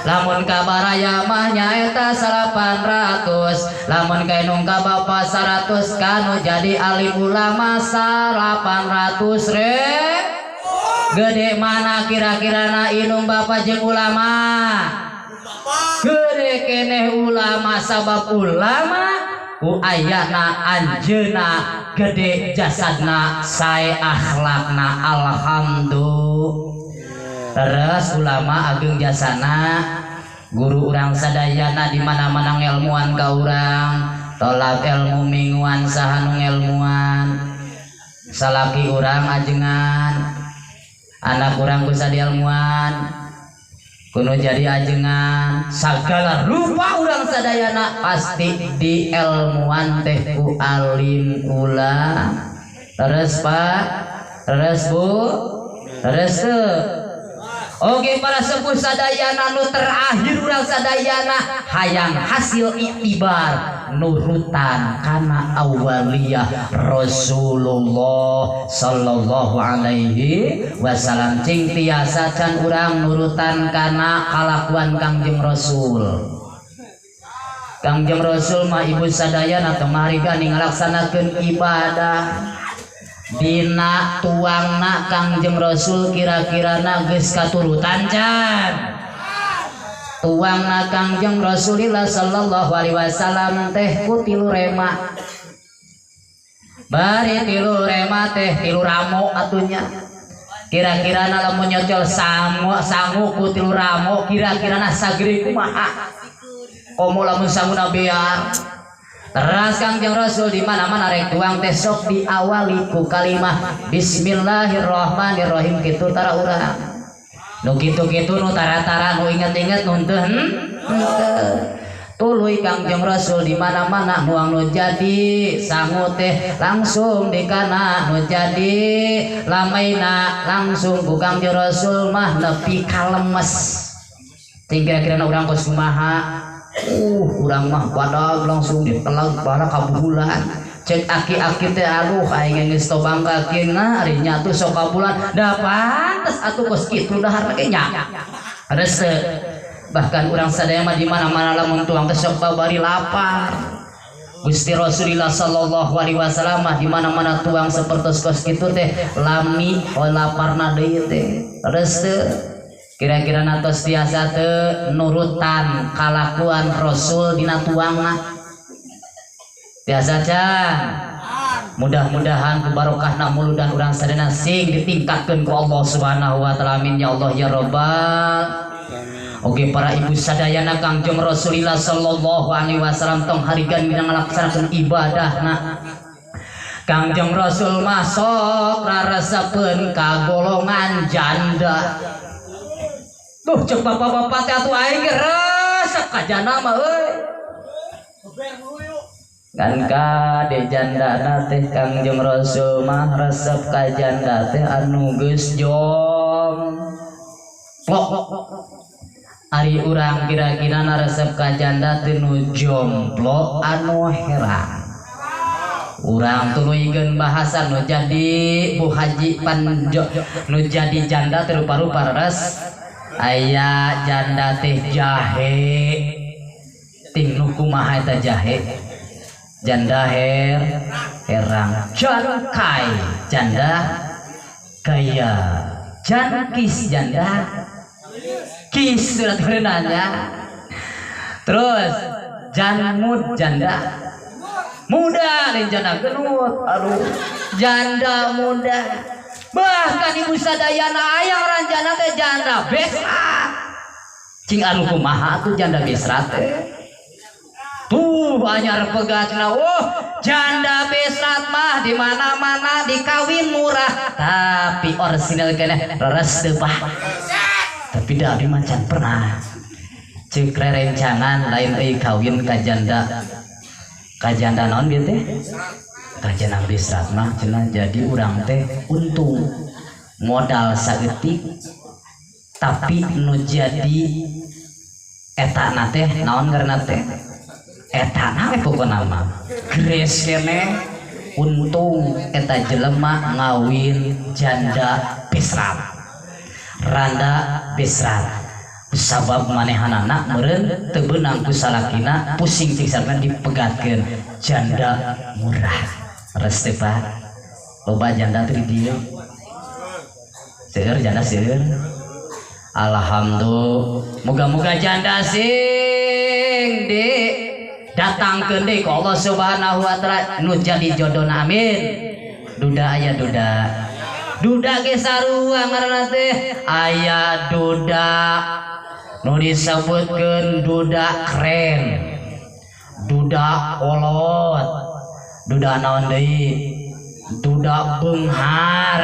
lamun ka baraya mah nyaeta 800, lamun ka indung ka bapa 100, kanu jadi alim ulama 800 re. Gede mana kira-kira na indung bapa jeung ulama? Gede keneh ulama sabab ulama ku ayana anjeuna gede jasadna sae akhlakna, alhamdulillah. Terus ulama ageng jasana guru urang sadayana di mana-mana ngelmuan ka urang, tolak ilmu mingguan saha nu ngelmuan, salaki urang ajengan, anak urang bisa dielmuan, kuno jadi ajengan, sagala rupa urang sadayana pasti di ilmuan teh ku alim ula. Terus Pak, terus Bu, terus teu. Oke para sepuh sadayana nu terakhir urang sadayana hayang hasil i'tibar nurutan kana awaliyah Rasulullah sallallahu alaihi wasallam. Cing tiasa can urang nurutan kana kalakuan Kangjeng Rasul. Kangjeng Rasul mah ibu sadayana teu mariga ngalaksanakeun ibadah. Dina tuangna Kangjeng Rasul kira-kirana geus katurutan can. Tuangna Kangjeng Rasulillah sallallahu alaihi wasallam teh ku tilu rema. Bari tilu rema teh tilu ramo atunya. Kira-kirana lamun nyocol sangu ku tilu ramo kira-kirana sagri kumaha. Komo lamun sanguna bear. Teras Kangjeng Rasul di mana-mana rek tuang teh sok diawali ku kalimah bismillahirrahmanirrahim kitu tara urang. Nu kitu-kitu nu tara-tara nu inget-inget nu henteu henteu. Tuluy Kangjeng Rasul di mana-mana nuang nu jadi sangu teh langsung dikana nu jadi lamaina langsung ku Kangjeng Rasul mah nepi kalemes. Cing kira-kira urang kos kumaha? Urang mah badag langsung ditelag bara kabulan. Cek aki-aki teh aduh aing geus tobang kakina ari nya atuh sok kabulan. Da pantes atuh kos kitu dahar ge nya. Rese. Bahkan urang sadaya mah di mana-mana lamun tuang teh sok babari lapar. Gusti Rasulullah sallallahu alaihi wasallam mah di mana-mana tuang sapertos kos kitu teh lami laparna deui teh. Rese. Kira-kira natos tiasa teu nurutan kalakuan Rasul dina tuangna. Tiasa can. Mudah-mudahan ku barokahna muludan urang sadayana sing ditingkatkeun ku Allah Subhanahu wa taala, amin ya Allah ya rabbal. Oke para ibu sadayana Kangjeng Rasulillah sallallahu alaihi wasallam tong harigan dina ngalaksanakeun ibadahna. Kangjeng Rasul mah sok raresepeun ka golongan janda. Tuh cek bapak-bapak teh atuh aing ge resep ka janda mah euy. Kan kade janda teh Kangjeng Rasul mah resep ka janda teh anu geus jomplo. Ari urang kira-kira resep ka janda teh nu jomplo anu herang. Urang tuluykeun bahasa nu jadi Bu Haji panjo nu jadi janda teh rupa-rupa res aya janda teh jahe ting nu kumaha eta jahe janda herang jan kai janda kaya jan kis janda kis surat berenanya terus janmud janda muda lain janda genut aduh janda muda bahkan ibu sadayana aya ranjana teh janda besrat cing anu kumaha tuh janda besrat teh tuh anyar pegatna oh janda besrat mah di mana-mana dikawin murah tapi orisinal keneh reres teu bah tapi da abi mah can pernah ceuk rerencangan lain euy kawin ka janda naon bieu teh ka janda besrat mah cenah jadi urang teh untung modal saeutik tapi nu jadi etana teh naon ngaranna teh etana we pokona mah gres keneh untung eta jelema ngawin janda besrat randa besrat sabab manehanana meureun teu beunang ku salakina pusing cing sarana dipegatkeun janda murah res teh Pak loba janda teh di dieu seueur janda seueur alhamdulillah moga-moga janda sing di datangkeun deui ku Allah Subhanahu wa taala nu jadi jodona amin duda aya duda duda ge sarua ngaranna teh aya duda nu disebutkeun duda keren duda kolot duda naon deui duda beunghar.